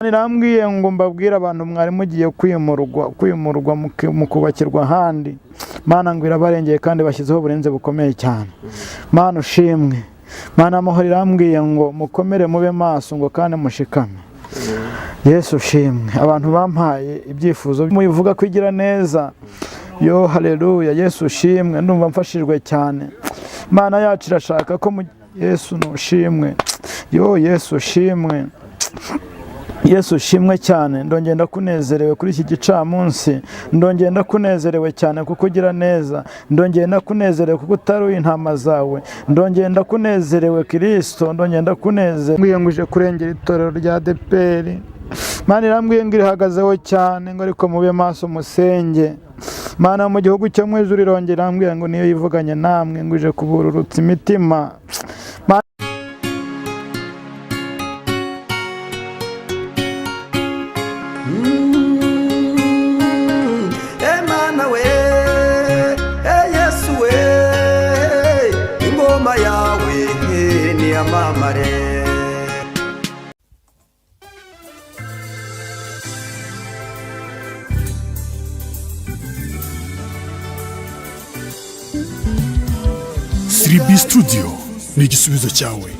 Irambwiye ngo mbabwire abantu mwari mugiye kwimurwa mukubakirwa ahandi. Mana ngo irabarengeye kandi bashyizeho uburinzi bukomeye cyane. Mana ushimwe. Mana amahoro irambwiye ngo mukomere mube maso ngo kandi mushikame. Yesu ushimwe. Abantu bampaye ibyifuzo mubivuga kwigira neza. Yo haleluya, Yesu ushimwe, ndumva mfashijwe cyane. Mana yacu irashaka ko Yesu nushimwe. Yo Yesu ushimwe. Yesu ushimwe cyane, ndongera ndakunezerewe kuri iki gicamunsi, ndongera ndakunezerewe cyane kuko ugira neza, ndongera ndakunezerewe kuko utaruye intama zawe, ndongera ndakunezerewe Kristo, ndongera ndakunezerewe. Mbwiye ngo uje kurengera itorero rya ADEPR. Mana irambwiye ngo irihagazeho cyane ngo ariko mube maso musenge. Mana mu gihugu cyo mu ijuru irongera irambwiye ngo niyo yivuganye namwe ngo ije kubururutsa imitima. Emana we, Yesu we, ingoma yawe niyamamare. 3B Studio ni igisubizo cyawe.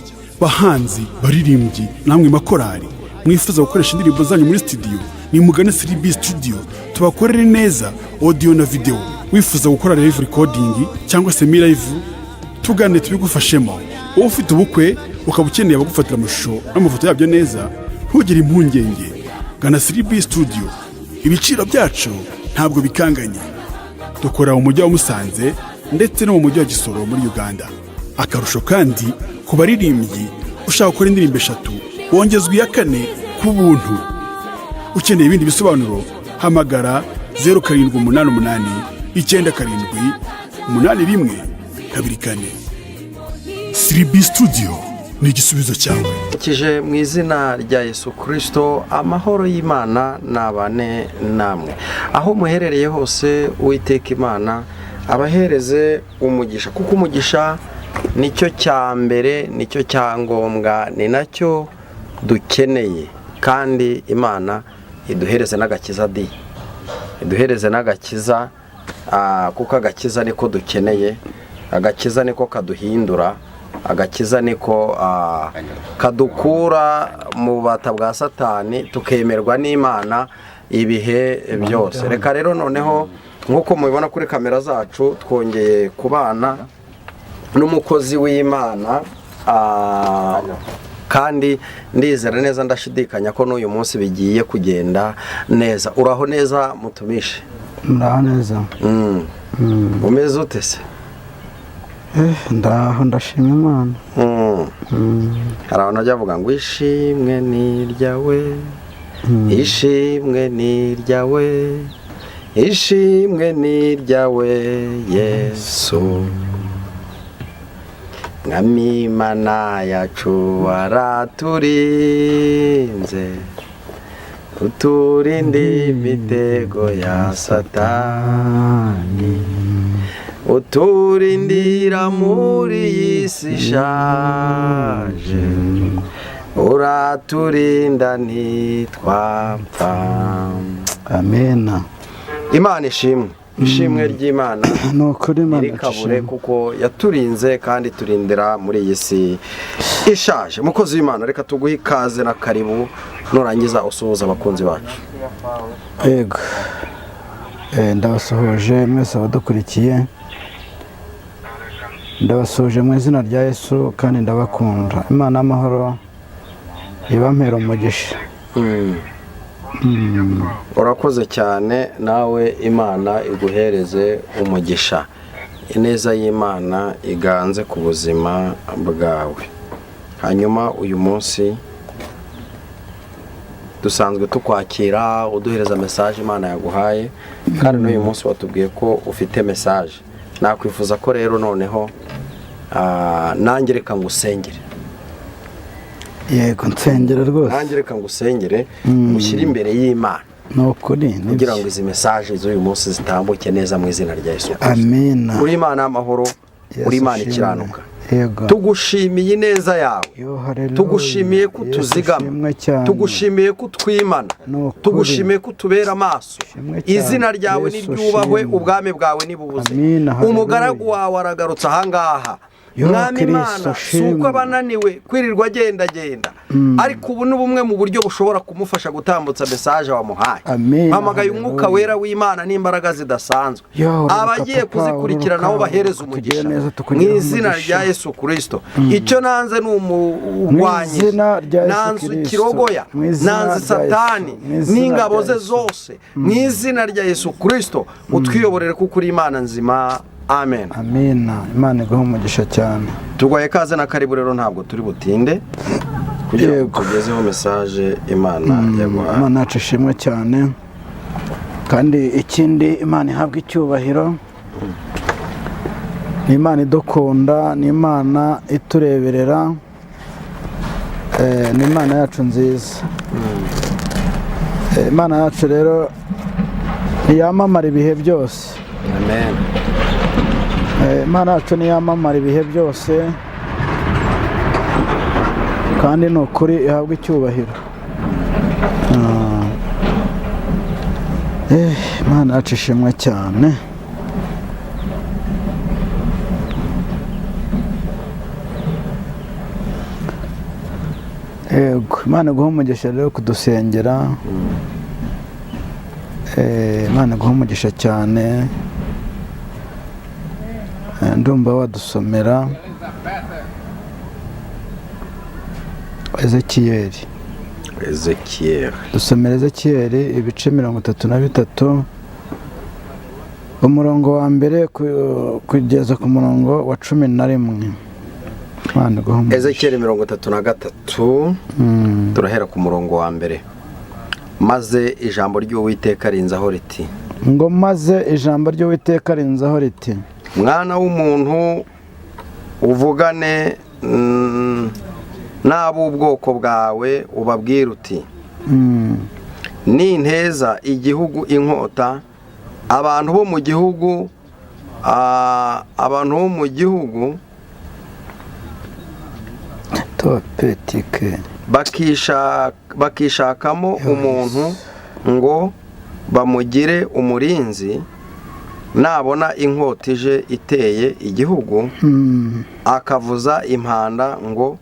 Bahanzi, baririmbyi, namwe makorari mwifuza gukoresha indirimbo zanyu muri studio, nimugane 3B Studio tubakorere neza audio na video. Wifuza gukora live recording cyangwa se mi live, tugane tubigufashemo. Wowe ufite ubukwe ukaba ukeneye abagufatira amashusho n'amafoto yabyo neza, ntugire impungenge, gana 3B Studio. Ibiciro byacu ntabwo bikanganye. Dukora mu mujyi wa Musanze ndetse no mu mujyi wa Gisoro muri Uganda. Akarusho kandi ku baririmbyi, ushaka gukora indirimbo eshatu wongezwa iya kane ku buntu. Ukeneye ibindi bisobanuro hamagara 0788 97 81 24. 3B Studio ni igisubizo cyawe. Kije mu izina rya Yesu Kristo, amahoro y'Imana nabane namwe aho muherereye hose. Uwiteka Imana abahereze umugisha, kuko umugisha nicyo cya mbere, nicyo cya ngombwa, ni nacyo dukeneye. Kandi Imana iduhereze n'agakiza di, iduhereze n'agakiza, kuko agakiza niko dukeneye, agakiza niko kaduhindura, agakiza niko kadukura mu bubata bwa Satani tukemerwa n'Imana ibihe byose. Reka rero noneho, nk'uko mubibona kuri kamera zacu, twongeye kubana n'umukozi w'Imana, kandi ndizera neza ndashidikanya ko n'uyu munsi bigiye kugenda neza. Uraho neza mutumishe? Muraho neza. Umeze ute se? Ndaho ndashima Imana. Hari abantu bajya bavuga ngo ishimwe ni iryawe, ishimwe ni iryawe, ishimwe ni iryawe Yesu, Mwami Imana yacu, waraturinze uturinde imitego ya Satani, uturindira muri iyi si ishaje, uraturinda ntitwapfa. Amena. Imana ishimwe, ishimwe ry'Imana Ni ukuri Imana ntirikabure, ishimwe. kuko yaturinze kandi turindira muri iyi si ishaje. Mukozi w'Imana, reka tuguhe ikaze na karibu, nurangiza usuhuza abakunzi bacu. Yego. Ndabasuhuje mwese abadukurikiye, ndabasuhuje mu izina rya Yesu kandi ndabakunda. Imana y'amahoro ibampera umugisha. Urakoze cyane, nawe Imana iguhereze umugisha, ineza y'Imana iganze ku buzima bwawe. Hanyuma uyu munsi dusanzwe tukwakira uduhereza message Imana yaguhaye, kandi n'uyu munsi watubwiye ko ufite message. Nakwifuza ko rero noneho nanjye reka ngusengere. Yego, nsengera rwose. Nanjye reka ngusengere, ngushyire imbere y'Imana Ni ukuri ni kugira byo. ngo izi message z'uyu munsi zitambuke neza mu izina rya Yesu Kristo. Amina. Uri Imana y'amahoro, Yesu uri Imana ushimwe. ikiranuka. Yego. Tugushimiye ineza yawe. Yo, haleluya. Tugushimiye ko Yesu utuzigama. ushimwe cyane. Tugushimiye ko utwimana. Ni ukuri. Tugushimiye ko utubera amaso. Ushimwe cyane. Izina ryawe Yesu niryubahwe, ushimwe. ubwami bwawe nibubuze. Amina, haleluya. Umugaragu wawe aragarutse ahangaha. Yo, Mwami Kristo, Imana, si uko ushimwe. aba ananiwe kwirirwa agendagenda, ariko ubu ni bumwe mu buryo bushobora kumufasha gutambutsa message wamuhaye. Amina, Mpamagaye umwuka haleluya. wera w'Imana n'imbaraga zidasanzwe. Yo, ururuka, Abagiye papa, kuzikurikira nabo ururuka, bahereze utugire umugisha neza, mu tukugireho izina umugisha. rya Yesu Kristo. Icyo nanze ni umurwanyi, Mu izina rya Yesu nanze Kristo. ikirogoya, Mu izina nanze rya Yesu. Satani Mu izina n'ingabo rya ze Yesu. zose, mu izina rya Yesu Kristo. Utwiyoborere kuko uri Imana nzima. Amen. Amina. Imana iguhe umugisha cyane. Tuguhaye kaze na karibu rero, ntabwo turi butinde kugira ngo Yego. tugezeho message Imana yaguhaye. Imana yacu ishimwe cyane, kandi ikindi Imana ihabwa icyubahiro. Ni Imana idukunda, ni Imana itureberera, ni Imana yacu nziza. Imana yacu rero ntiyamamara ibihe byose. Amen. Imana yacu ntiyamamara ibihe byose, kandi ni ukuri ihabwa icyubahiro. Imana yacu ishimwe cyane. Yego, Imana iguhe umugisha rero kudusengera. Imana iguhe umugisha cyane. Ndumva wadusomera Ezekiyeli. Ezekiel. Dusomera Ezekiyeli ibice 33, umurongo wa mbere kugeza ku murongo wa 11. Imana iguhe umugisha. Ezekiel 33, turahera ku murongo wa mbere. Maze ijambo ry'Uwiteka rinzaho riti: Ngo maze ijambo ry'Uwiteka rinzaho riti: Mwana w'umuntu, uvugane n'ab'ubwoko bwawe, ubabwire uti: ninteza igihugu inkota, abantu bo mu gihugu Topetike. Bakishakamo umuntu ngo bamugire umurinzi, nabona inkota ije iteye igihugu, akavuza impanda ngo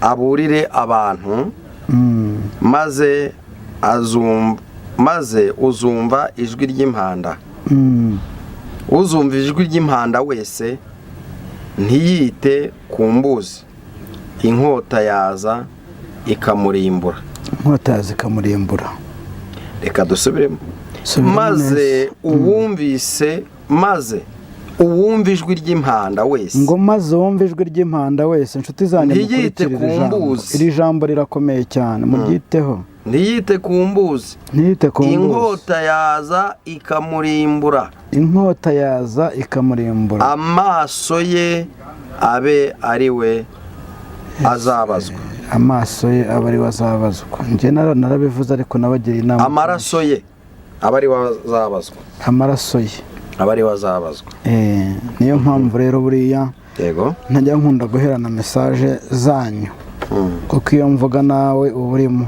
aburire abantu, maze uzumva ijwi ry'impanda, uzumva ijwi ry'impanda wese ntiyite ku mbuzi, inkota yaza ikamurimbura. Inkota yaza ikamurimbura. Reka dusubiremo. Subiramo Maze neza. uwumvise, maze uwumva ijwi ry'impanda wese Ngo maze wumve ijwi ry'impanda wese. Inshuti zanjye, Ntiyite mukurikire ku iri jambo. mbuzi. Iri jambo rirakomeye cyane, muryiteho. Ntiyite ku mbuzi, Ntiyite ku mbuzi, inkota yaza ikamurimbura, inkota yaza ikamurimbura, amaso ye abe ari we azabazwa. Amaso ye aba ari we azabazwa. Njye narabivuze, ariko nabagira inama. Amaraso ye aba ari we azabazwa. Amaraso ye Aba ari we azabazwa. Niyo mpamvu rero buriya ntajya nkunda guherana message zanyu, kuko iyo mvuga nawe uba urimo.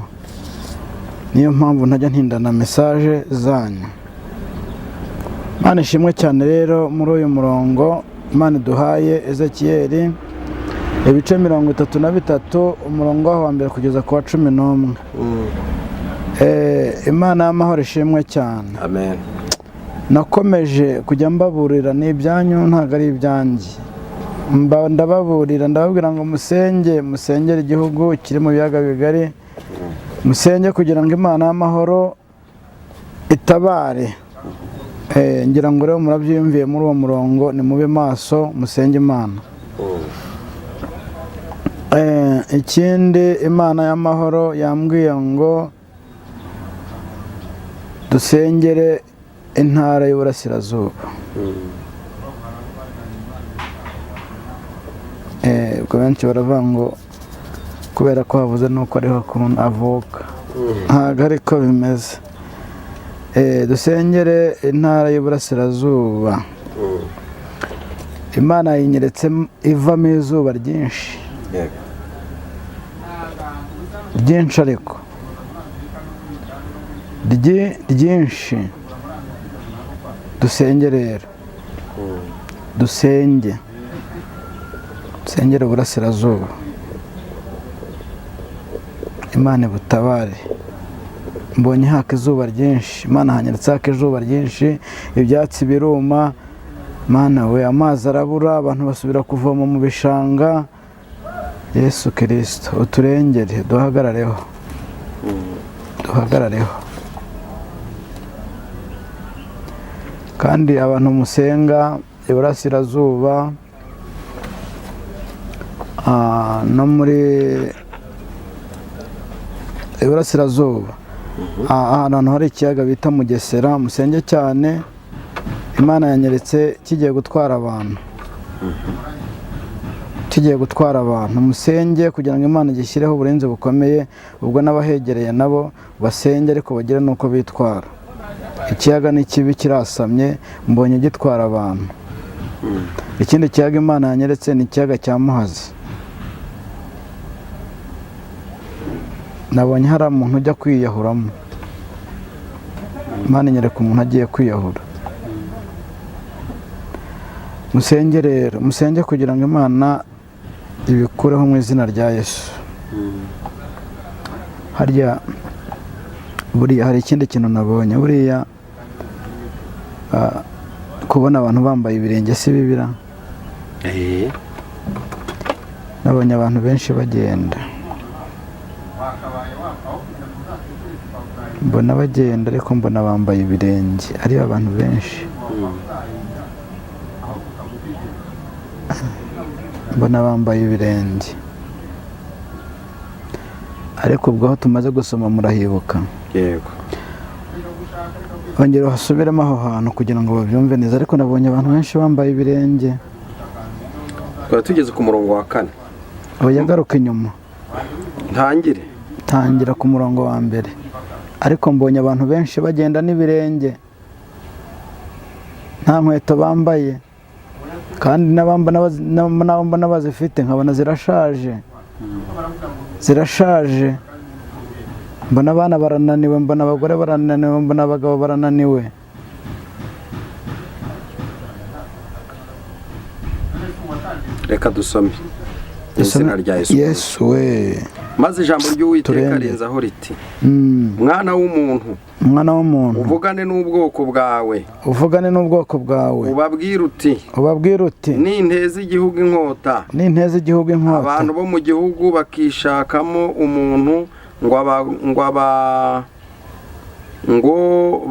Niyo mpamvu ntajya ntindana message zanyu. Imana ishimwe cyane. Rero muri uyu murongo Imana iduhaye, Ezekiyeli ibice 33, umurongo waho wa mbere kugeza ku wa 11. Imana y'amahoro ishimwe cyane. Amen. Nakomeje kujya mbaburira, ni ibyanyu ntabwo ari ibyanjye. Ndababurira, ndababwira ngo musenge, musengere igihugu kiri mu biyaga bigari, musenge kugira ngo Imana y'amahoro itabare. Ngira ngo rero murabyiyumviye muri uwo murongo. Ni mube maso, musenge Imana. Ikindi Imana y'amahoro yambwiye ngo dusengere intara y'Uburasirazuba. Ubwo benshi baravuga ngo kubera ko havuze nuko ariho avuka. Ntabwo ariko bimeze. Dusengere intara y'Uburasirazuba. Imana yinyeretse ivamo izuba ryinshi, ryinshi, ariko ryinshi. Dusenge rero, dusenge, dusengere uburasirazuba, Imana ibutabare. Mbonye haka izuba ryinshi. Imana hanyeretse haka izuba ryinshi, ibyatsi biruma. Mana we, amazi arabura, abantu basubira kuvoma mu bishanga. Yesu Kirisito, uturengere, duhagarareho, duhagarareho. Kandi abantu musenga iburasirazuba, no muri iburasirazuba, ahantu hari ikiyaga bita Mugesera, musenge cyane. Imana yanyeretse kigiye gutwara abantu, kigiye gutwara abantu. Musenge kugira ngo Imana igishyireho uburinzi bukomeye. Ubwo n'abahegereye nabo basenge, ariko bagire n'uko bitwara. Ikiyaga ni kibi, kirasamye, mbonye gitwara abantu. Ikindi kiyaga Imana yanyeretse ni ikiyaga cya Muhazi. Nabonye hari umuntu ujya kwiyahuramo. Imana inyereka umuntu agiye kwiyahura. Musenge rero, musenge kugira ngo Imana ibikureho mu izina rya Yesu. Harya buriya hari ikindi kintu nabonye. Buriya kubona abantu bambaye ibirenge si bibira? Nabonye abantu benshi bagenda, mbona bagenda, ariko mbona bambaye ibirenge, ari abantu benshi. Mbona bambaye ibirenge. Ariko ubwo aho tumaze gusoma murahibuka? Yego. Ongera uhasubiremo aho hantu kugira ngo babyumve neza. Ariko nabonye abantu benshi bambaye ibirenge. Twari tugeze ku murongo wa 4. Oya, garuka inyuma. Ntangire? Tangira ku murongo wa 1. Ariko mbonye abantu benshi bagenda n'ibirenge, nta nkweto bambaye, kandi n'abo mbona bazifite nkabona zirashaje, zirashaje. Mbona abana barananiwe, mbona abagore barananiwe, mbona abagabo barananiwe. Reka dusome mu izina rya Yesu. Yesu we. Maze ijambo ry'Uwiteka Turenge. rinzaho riti: "Mwana w'umuntu, Umwana w'umuntu, uvugane n'ubwoko bwawe, uvugane n'ubwoko bwawe, ubabwire uti: ubabwire uti: Ninteza igihugu inkota, ninteza igihugu inkota, abantu bo mu gihugu bakishakamo umuntu ngo aba ngo aba ngo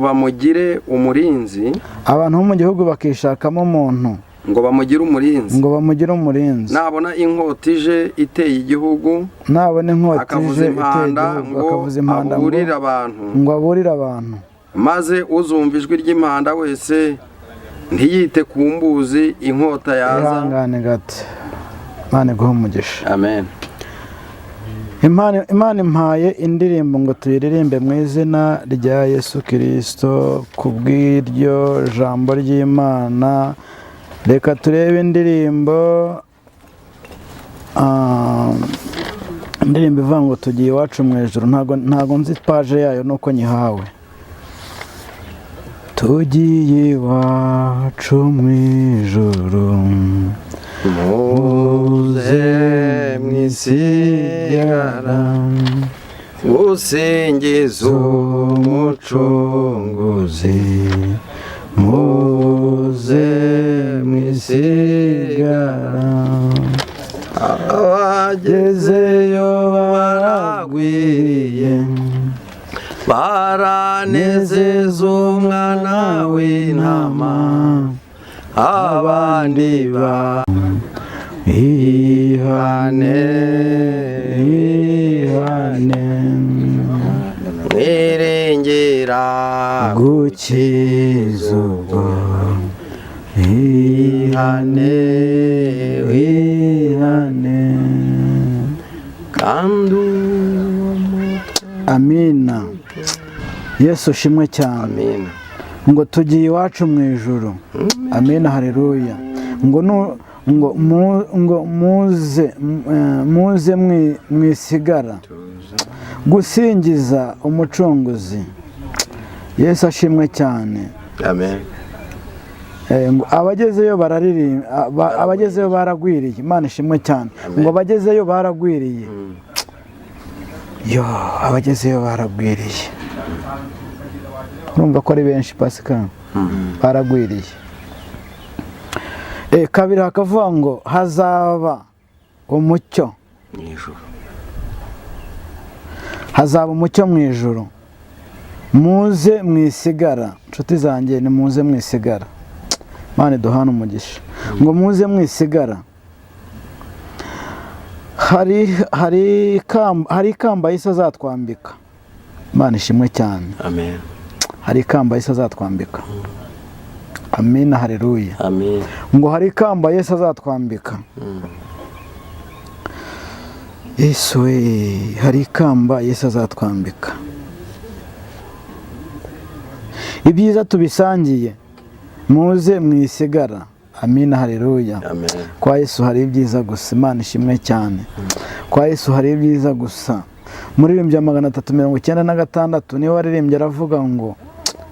bamugire umurinzi, abantu bo mu gihugu bakishakamo umuntu ngo bamugire umurinzi, ngo bamugire umurinzi, nabona inkota ije iteye igihugu, nabona inkota akavuza ije iteye impanda igihugu, ngo akavuza impanda ngo aburire abantu, ngo aburire abantu, maze uzumva ijwi ry'impanda wese ntiyite ku mbuzi, inkota yaza." Ihangane gato, Imana iguhe umugisha. Amen. Imana impaye indirimbo ngo tuyiririmbe mu izina rya Yesu Kirisito ku bw'iryo jambo ry'Imana. Reka turebe indirimbo, indirimbo ivuga ngo tugiye iwacu mu ijuru. Ntago nzi paje yayo nuko nyihawe. Tugiye iwacu mu ijuru, Muze mwisigara gusingiza Umucunguzi, muze mwisigara. Abagezeyo Gezeyo baragwiriye, baranezeza umwana w'intama, abandi ba Ihane, ihane, mwiringira gukiza ubwo. Ihane, ihane. Kandi uwo mutwe. Amina. Yesu ushimwe cyane. Amina. Ngo tugiye iwacu mu ijuru. Amina, haleluya. Ngo ngo ngo muze muze mwisigara gusingiza Umucunguzi. Yesu ashimwe cyane. Amen. Ngo abagezeyo bararirimba, abagezeyo baragwiriye. Imana ishimwe cyane. Amen. Ngo abagezeyo baragwiriye. Yo, abagezeyo baragwiriye, urumva ko ari benshi, Pasika, baragwiriye. Kabiri hakavuga ngo hazaba umucyo mu ijuru. Hazaba umucyo mu ijuru, muze mwisigara. Inshuti zanjye, ni muze mwisigara. Imana iduhane umugisha. Ngo muze mwisigara. Hari ikamba Yesu azatwambika. Imana ishimwe cyane. Amen. Hari ikamba Yesu azatwambika. Amina, haleluya. Amen. Ngo hari ikamba Yesu azatwambika. Yesu we, hari ikamba Yesu azatwambika. Ibyiza tubisangiye, muze mwisigara. Amina, haleluya. Amen. Kwa Yesu hari ibyiza gusa. Imana ishimwe cyane. Kwa Yesu hari ibyiza gusa. Muririmbyi 396 niwe waririmbye aravuga ngo,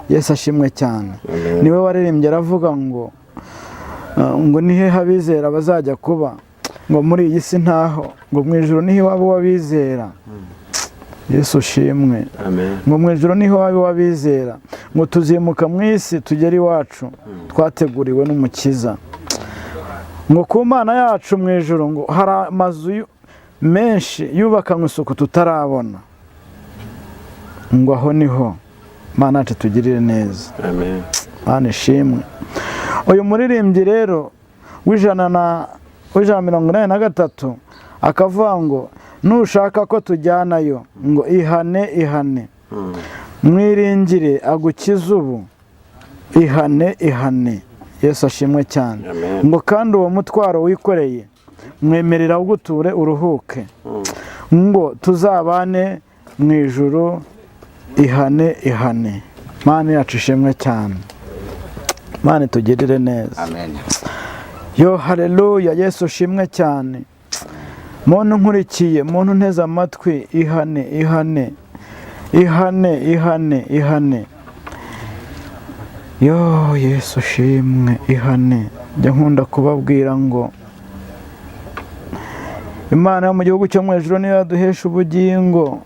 Yesu ashimwe cyane. Amen. Niwe waririmbye aravuga ngo ni hehe abizera bazajya kuba? Ngo muri iyi si ntaho, ngo mu ijuru niho iwabo w'abizera. Yesu ushimwe. Amen. Ngo mu ijuru niho iwabo w'abizera, ngo tuzimuka mu isi tugere iwacu twateguriwe n'Umukiza. Ngo ku Mana yacu mu ijuru ngo hari amazu menshi yubakanywe isuku tutarabona. Ngo aho niho. Mana yacu tugirire neza. Amen. Mana ishimwe. Uyu muririmbyi rero w'183 akavuga ngo nushaka ko tujyanayo, ngo ihane, ihane, mwiringire agukize ubu. Ihane, ihane. Yesu ashimwe cyane. Amen. Ngo kandi uwo mutwaro wikoreye mwemerera uguture uruhuke, ngo tuzabane mu ijuru. Ihane, ihane. Mana yacu ishimwe cyane. Mana tugirire neza. Amen. Yo, haleluya. Yesu ushimwe cyane. Muntu nkurikiye, muntu nteze amatwi, ihane, ihane, ihane, ihane, ihane. Yo, Yesu ushimwe. Ihane. Njya nkunda kubabwira ngo Imana yo mu gihugu cyo mu ijuru niyo yaduhesha ubugingo.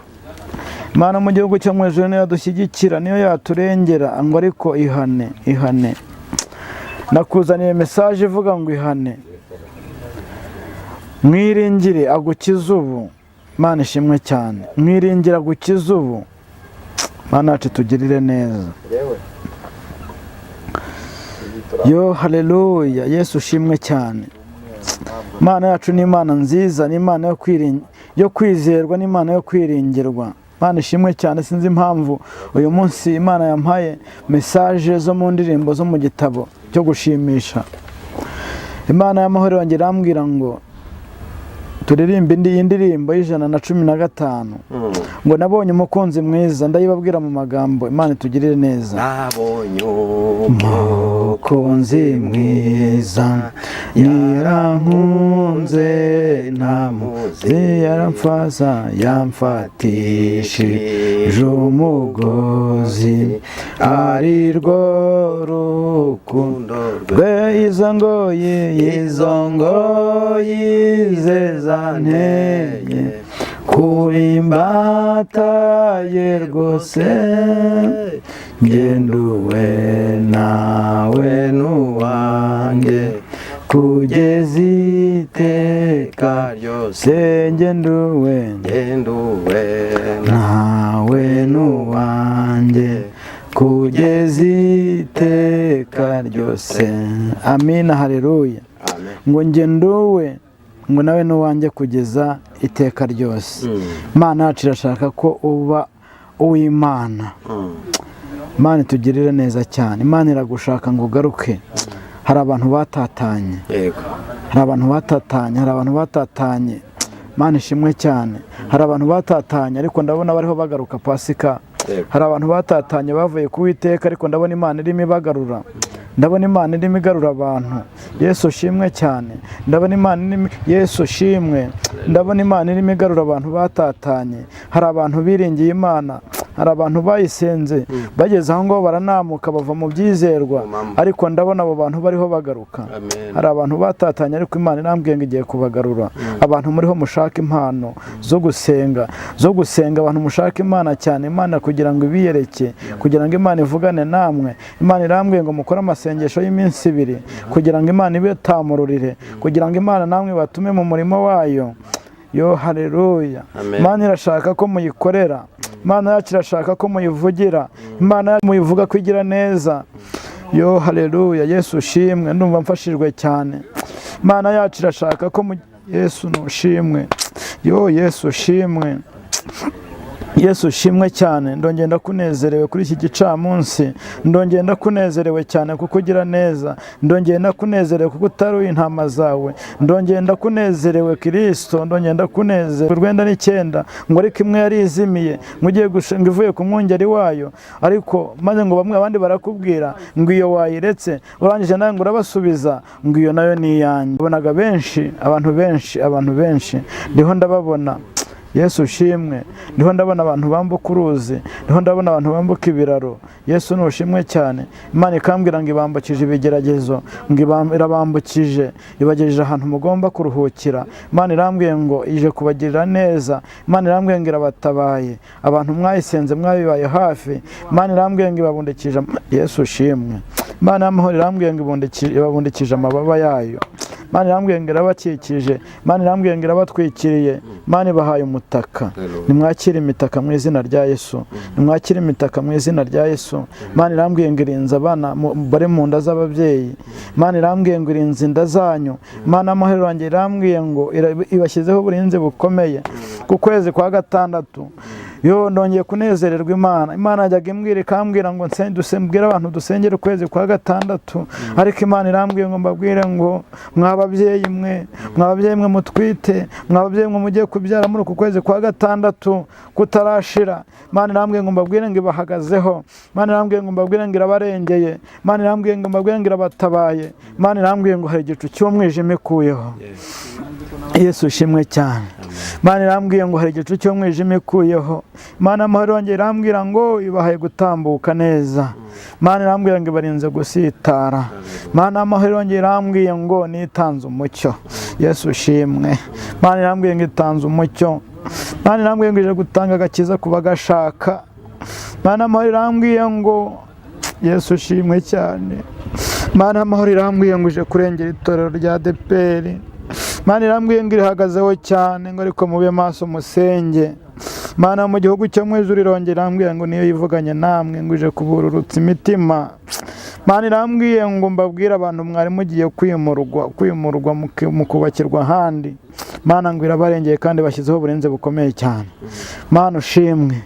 Imana mu gihugu cyo mu ijuru niyo yadushyigikira, niyo yaturengera. Ngo ariko ihane, ihane. Nakuzaniye message ivuga ngo ihane, mwiringire agukize ubu. Imana ishimwe cyane. Mwiringire agukize ubu. Mana yacu tugirire neza. Yo, haleluya. Yesu ushimwe cyane. Imana yacu ni Imana nziza, ni Imana yo kwizerwa, ni Imana yo kwiringirwa. Imana ishimwe cyane. Sinzi impamvu uyu munsi Imana yampaye message zo mu ndirimbo zo mu gitabo cyo gushimisha. Imana y'amahoro yongera irambwira ngo turirimbe indi ndirimbo y'115, ngo nabonye umukunzi mwiza. Ndayibabwira mu magambo. Imana itugirire neza. Nabonye Umukunzi mwiza, yarankunze ntamuzi, yaramfasa, yamfatishije umugozi, ari rwo rukundo rwe. Izo ngoyi, izo ngoyi ze zanteye kubimbataye rwose, ngenduwe nawe n'uwanjye kugeza iteka ryose, ngenduwe ngenduwe nawe n'uwanjye kugeza iteka ryose. Amina, haleluya. Amen. Ngo ngenduwe, ngo nawe n'uwanjye kugeza iteka ryose. Imana yacu irashaka ko uba uw'Imana. Imana itugirire neza cyane. Imana iragushaka ngo ugaruke. Hari abantu batatanye. Hari abantu batatanye, hari abantu batatanye. Imana ishimwe cyane. Hari abantu batatanye, ariko ndabona bariho bagaruka, Pasika. Hari abantu batatanye bavuye ku Witeka, ariko ndabona Imana irimo ibagarura. Ndabona Imana irimo igarura abantu. Yesu ushimwe cyane. Ndabona Imana irimo, Yesu ushimwe. Ndabona Imana irimo igarura abantu batatanye. Hari abantu biringiye Imana, hari abantu bayisenze bageze aho ngaho baranamuka bava mu byizerwa, ariko ndabona abo bantu bariho bagaruka. Hari abantu batatanye, ariko Imana irambwiye ngo igiye kubagarura. Abantu muriho mushaka impano zo gusenga, zo gusenga, abantu mushaka Imana cyane, Imana kugira ngo ibiyereke, kugira ngo Imana ivugane namwe. Imana irambwiye ngo mukore amasengesho y'iminsi 2 kugira ngo Imana ibetamururire, kugira ngo Imana namwe batume mu murimo wayo. Yo haleluya. Imana irashaka ko muyikorera, Imana yacu irashaka ko muyivugira, Imana yacu muyivuga ko igira neza. Yo haleluya. Yesu ushimwe. Ndumva mfashijwe cyane. Imana yacu irashaka ko Yesu nushimwe. Yo Yesu ushimwe. Yesu ushimwe cyane. Ndongera ndakunezerewe kuri iki gicamunsi, ndongera ndakunezerewe cyane kuko ugira neza, ndongera ndakunezerewe kuko utaruye intama zawe, ndongera ndakunezerewe Kristo, ndongera ndakunezerewe. 99 ngo ariko imwe yari izimiye, ngo ugiye ngo ivuye ku mwungeri wayo, ariko maze ngo bamwe abandi barakubwira ngo iyo wayiretse, urangije nawe ngo urabasubiza ngo iyo nayo ni iyanjye. Ubonaga benshi, abantu benshi, abantu benshi ndiho ndababona. Yesu ushimwe. Ndiho ndabona abantu bambuka uruzi, ndiho ndabona abantu bambuka ibiraro. Yesu nushimwe cyane. Imana ikambwira ngo ibambukije ibigeragezo, ngo irabambukije, ibagejeje ahantu mugomba kuruhukira. Imana irambwiye ngo ije kubagirira neza. Imana irambwiye ngo irabatabaye. Abantu mwayisenze mwabibaye hafi. Imana irambwiye ngo ibabundikije. Yesu ushimwe. Imana y'amahoro irambwiye ngo ibabundikije amababa yayo. Imana irambwiye ngo irabakikije. Imana irambwiye ngo irabatwikiriye. Imana ibahaye umutaka. Nimwakire imitaka mu izina rya Yesu. Nimwakire imitaka mu izina rya Yesu. Imana irambwiye ngo irinze abana bari mu nda z'ababyeyi. Imana irambwiye ngo irinze inda zanyu. Imana y'amahoro yanjye irambwiye ngo ibashyizeho uburinzi bukomeye. Ku kwezi kwa 6 yo ndongeye kunezererwa Imana. Imana yajyaga imbwira ikambwira ngo mbwire abantu dusengere ukwezi kwa 6, ariko Imana irambwiye ngo mbabwire ngo mwababyeyi mwe, mwababyeyi mwe mutwite, mwababyeyi mwe mugiye kubyara muri uku kwezi kwa 6 kutarashira, Imana irambwiye ngo mbabwire ngo ibahagazeho. Imana irambwiye ngo mbabwire ngo irabarengeye. Imana irambwiye ngo mbabwire ngo irabatabaye. Imana irambwiye ngo hari igicu cy'umwijima ikuyeho. Yesu ushimwe cyane. Imana irambwiye ngo hari igicu cy'umwijima ikuyeho. Imana y'amahoro yanjye irambwira ngo ibahaye gutambuka neza. Imana irambwira ngo ibarinze gusitara. Imana y'amahoro yanjye irambwiye ngo nitanze umucyo. Yesu ushimwe. Imana irambwiye ngo itanze umucyo. Imana irambwiye ngo ije gutanga agakiza ku bagashaka. Imana y'amahoro irambwiye ngo Yesu ushimwe cyane. Imana y'amahoro irambwiye ngo ije kurengera itorero rya ADEPR. Imana irambwiye ngo irihagazeho cyane, ngo ariko mube maso musenge. Imana mu gihugu cyo mu ijuru irongera irambwiye ngo niyo yivuganye namwe, ngo ije kubururutsa imitima. Imana irambwiye ngo mbabwire abantu mwari mugiye kwimurwa, kwimurwa mukubakirwa ahandi. Imana ngo irabarengeye kandi bashyizeho uburinzi bukomeye cyane. Imana ushimwe.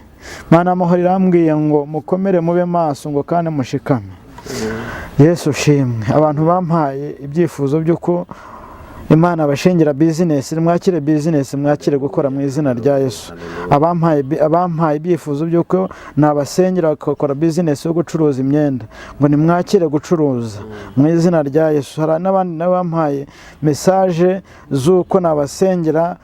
Imana y'amahoro irambwiye ngo mukomere mube maso, ngo kandi mushikame. Yesu ushimwe. Abantu bampaye ibyifuzo by'uko Imana abashingira business, mwakire business, mwakire gukora mu izina rya Yesu. Abampaye ibyifuzo by'uko nabasengera bakakora business yo gucuruza imyenda, ngo nimwakire gucuruza mu izina rya Yesu. Hari n'abandi nabo bampaye message z'uko nabasengera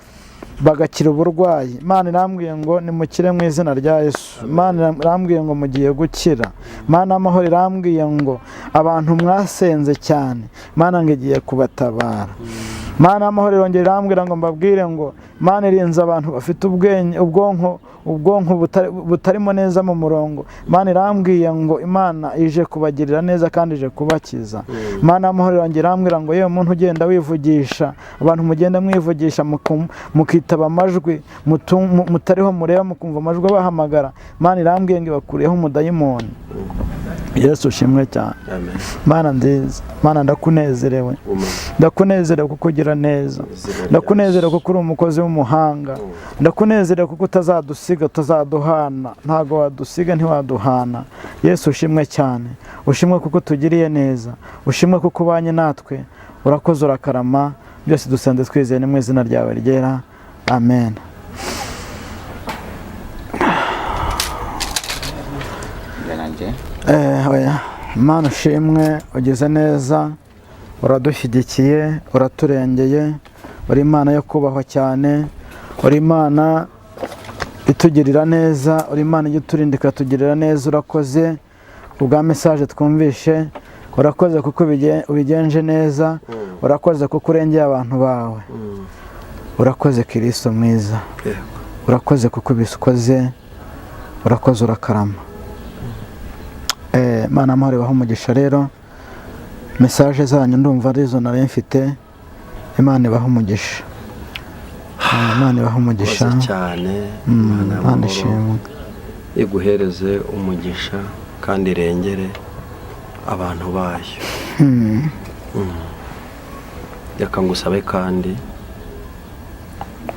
bagakira uburwayi. Imana irambwiye ngo nimukire mu izina rya Yesu. Imana irambwiye ngo mugiye gukira. Imana y'amahoro irambwiye ngo abantu mwasenze cyane, Imana ngo igiye kubatabara. Imana y'amahoro irongera irambwira ngo mbabwire ngo Imana irinze abantu bafite ubwenge, ubwonko butarimo neza mu murongo. Imana irambwiye ngo Imana ije kubagirira neza kandi ije kubakiza. Imana y'amahoro irongera irambwira ngo yewe muntu ugenda wivugisha, abantu mugenda mwivugisha mukitaba amajwi mutariho mureba, mukumva amajwi abahamagara, Imana irambwiye ngo ibakuriyeho umudayimoni. Yesu ushimwe cyane. Mana nziza, Mana ndakunezerewe, ndakunezerewe kuko ugira neza, ndakunezerewe kuko uri umukozi w'umuhanga, ndakunezerewe kuko utazadusiga, utazaduhana, ntabwo wadusiga ntiwaduhana. Yesu ushimwe cyane, ushimwe kuko utugiriye neza, ushimwe kuko ubanye natwe, urakoze urakarama, byose dusenze twizeye ni mu izina ryawe ryera, amen. Oya. Mana ushimwe, ugeze neza, uradushyigikiye, uraturengeye, uri Imana yo kubahwa cyane, uri Imana itugirira neza, uri Imana ijya iturinda ikatugirira neza. Urakoze kubwa message twumvishe, urakoze kuko ubigenje neza, urakoze kuko urengeye abantu bawe, urakoze Kirisito mwiza. Urakoze kuko ubikoze, urakoze, urakarama. Mana amahoro ibahe umugisha. Rero message zanyu ndumva arizo nari mfite. Imana ibahe umugisha. Imana ibahe umugisha. Urakoze cyane. Imana Imana y'amahoro ishimwe. iguhereze umugisha kandi irengere abantu bayo. Reka ngusabe kandi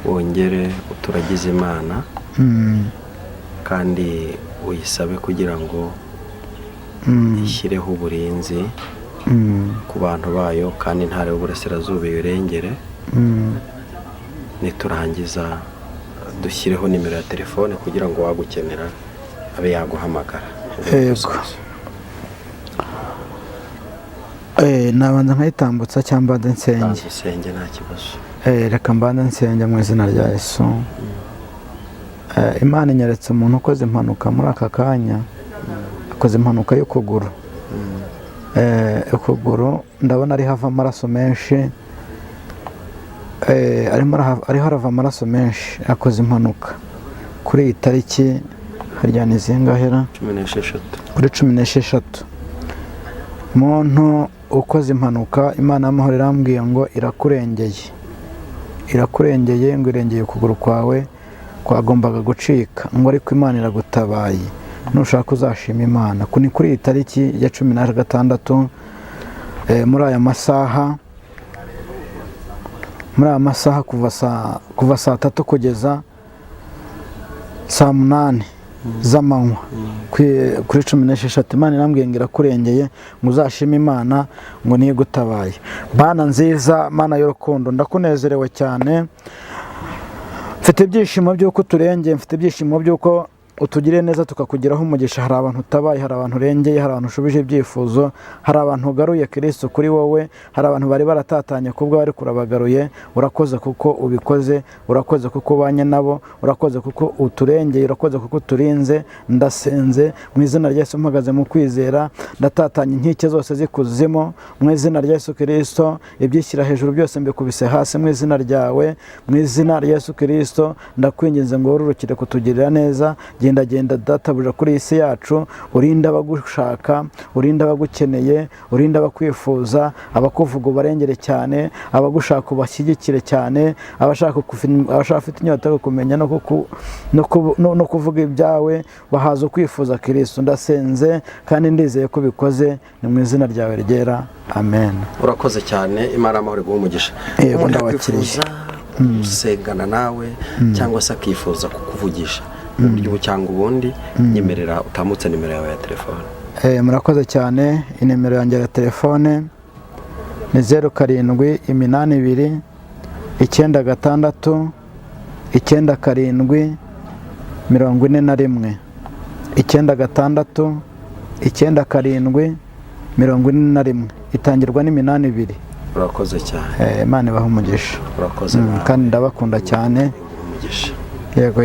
wongere uturagize Imana kandi uyisabe kugira ngo ishyireho uburinzi ku bantu bayo, kandi intara y'Uburasirazuba iwurengere. Niturangiza dushyireho nimero ya telefone kugira ngo uwagukenera abe yaguhamagara. Yego. Nabanza nkayitambutsa cyangwa mbanze nsenge? Banza usenge, nta kibazo. Reka mbanze nsenge mu izina rya Yesu. Imana inyeretse umuntu ukoze impanuka muri aka kanya, akoze impanuka y'ukuguru. Ukuguru ndabona ariho ava amaraso menshi. Ariho arava amaraso menshi, akoze impanuka kuri iyi tariki, harya ni zingahera? 16. Kuri 16. Muntu ukoze impanuka, Imana y'amahoro irambwiye ngo irakurengeye, irakurengeye, ngo irengeye ukuguru kwawe kwagombaga gucika, ngo ariko Imana iragutabaye. Nushaka uzashima Imana. Ni kuri iyi tariki ya 16, muri aya masaha, kuva saa 3 kugeza saa 8 z'amanywa, kuri 16. Imana irambwiye ngo irakurengeye, ngo uzashime Imana, ngo niyo igutabaye. Mana nziza, Mana y'urukundo, ndakunezerewe cyane, mfite ibyishimo by'uko uturengeye, mfite ibyishimo by'uko utugiriye neza, tukakugiraho umugisha. Hari abantu utabaye, hari abantu urengeye, hari abantu ushubije ibyifuzo, hari abantu ugaruye Kirisito kuri wowe, hari abantu bari baratatanye kubwo ariko urabagaruye. Urakoze kuko ubikoze, urakoze kuko ubanye nabo, urakoze kuko uturengeye, urakoze kuko uturinze. Ndasenze mu izina rya Yesu, mpagaze mu kwizera, ndatatanya inkike zose z'ikuzimu mu izina rya Yesu Kirisito. Ibyishyira hejuru byose mbikubise hasi mu izina ryawe, mu izina rya Yesu Kirisito. Ndakwinginze ngo wororokere kutugirira neza. Genda, genda databuja kuri iyi si yacu, urinde abagushaka, urinde abagukeneye, urinde abakwifuza, abakuvuga ubarengere cyane, abagushaka ubashyigikire cyane, abashaka ufite inyota yo kumenya no kuvuga ibyawe bahaza ukwifuza. Kirisito, ndasenze kandi ndizeye ko ubikoze, ni mu izina ryawe ryera, amen. Urakoze cyane, Imana amahoro iguhe umugisha. Yego, Umuntu ndabakiriye. yakwifuza gusengana nawe cyangwa se akifuza kukuvugisha mu buryo ubu cyangwa ubundi, nyemerera utambutse nimero yawe ya telefone. Murakoze cyane. Inimero yanjye ya telefone ni 0782 96 97 41, 96 97 41, itangirwa n'iminani ibiri. Urakoze cyane. Imana ibahe umugisha. Urakoze nawe. Kandi ndabakunda cyane. Iguhe umugisha. Yego.